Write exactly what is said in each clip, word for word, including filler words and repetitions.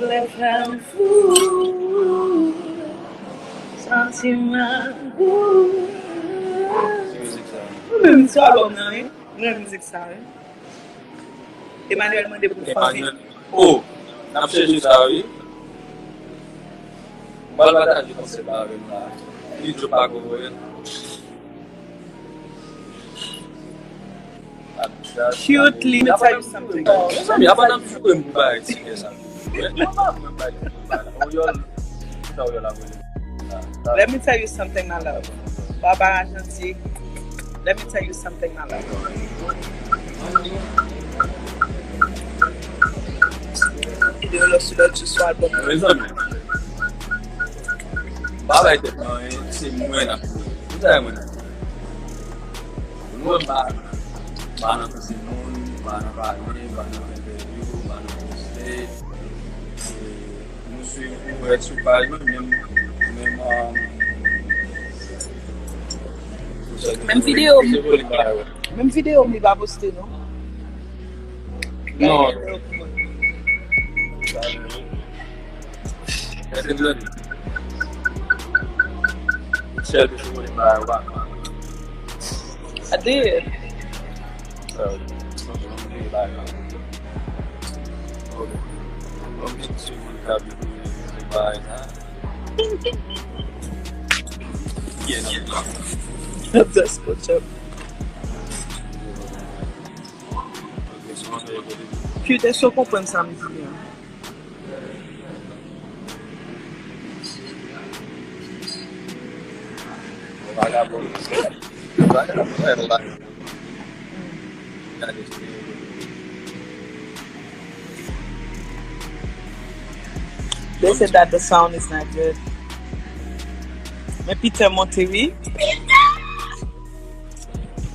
Lè fè m fou, santiman gou. Ki mizik sa? Mwen menm sou album nan, wi. Mwen renmen mizik sa, wi. Emmanuel mande pou m fè. Emmanuel. Oh, n ap chèche sa, wi. M pral pataje konsèp la avè nou la. Li Joe Paco voye l. Cute, let me tell you something. Mezanmi, apa n ap joure m pou bagay ti kè sa. Mwen pa mwen bagay ti kè sa. Oyòl, sa oyòl la voye. Let me tell you something, my love. Barbara Jeanty, let me tell you something, my love. Videyo lòt sou lòt jou sou album. Mezanmi. M pa bay tèt mwen anyen, se mwen n ap pran. Ou sa mwen n ap pran. Nou wè m pa, m pa nan pouse moun, m pa nan pale, m pa nan fè entèvyou, m pa nan poste. E, nou swiv, nou wè sou paj mwen, menm, menm, um, Menm videyo m. Menm videyo m li pa poste non. Non. Èske m jwenn li? Michel te sou mwen ba wa. I did. That's what's up. Cute, èske w konprann sa m di a? Vagabon. Vagabon, wè, vagabon. They said that the sound is not good. Men Peter monte wi.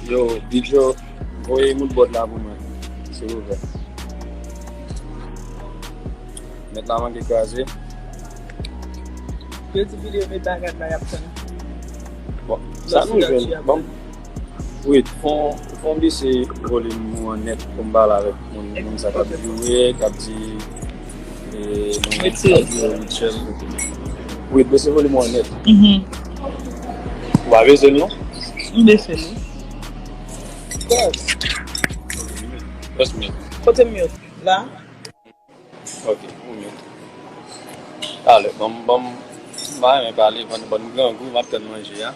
Yo, Bidjo, voye moodboard la pou mwen, silvouplè. Nèt la manke kraze. Yo di videyo met bagay la y ap tann. Bon, sa nou jwenn. Bon. Wi, fon, fon bese volim ou an nèt pou m pale avèk moun, moun sa k ap joure, k ap di Retire. Wi, bese volim ou an nèt. Ou pa bese l non? M bese l wi. Yes. Just mute. Kote m mute? La? Ok, ou mute. Talè, ban m, ban m, m pa renmen pale, ban m, ban m grangou, m ap tann manje a.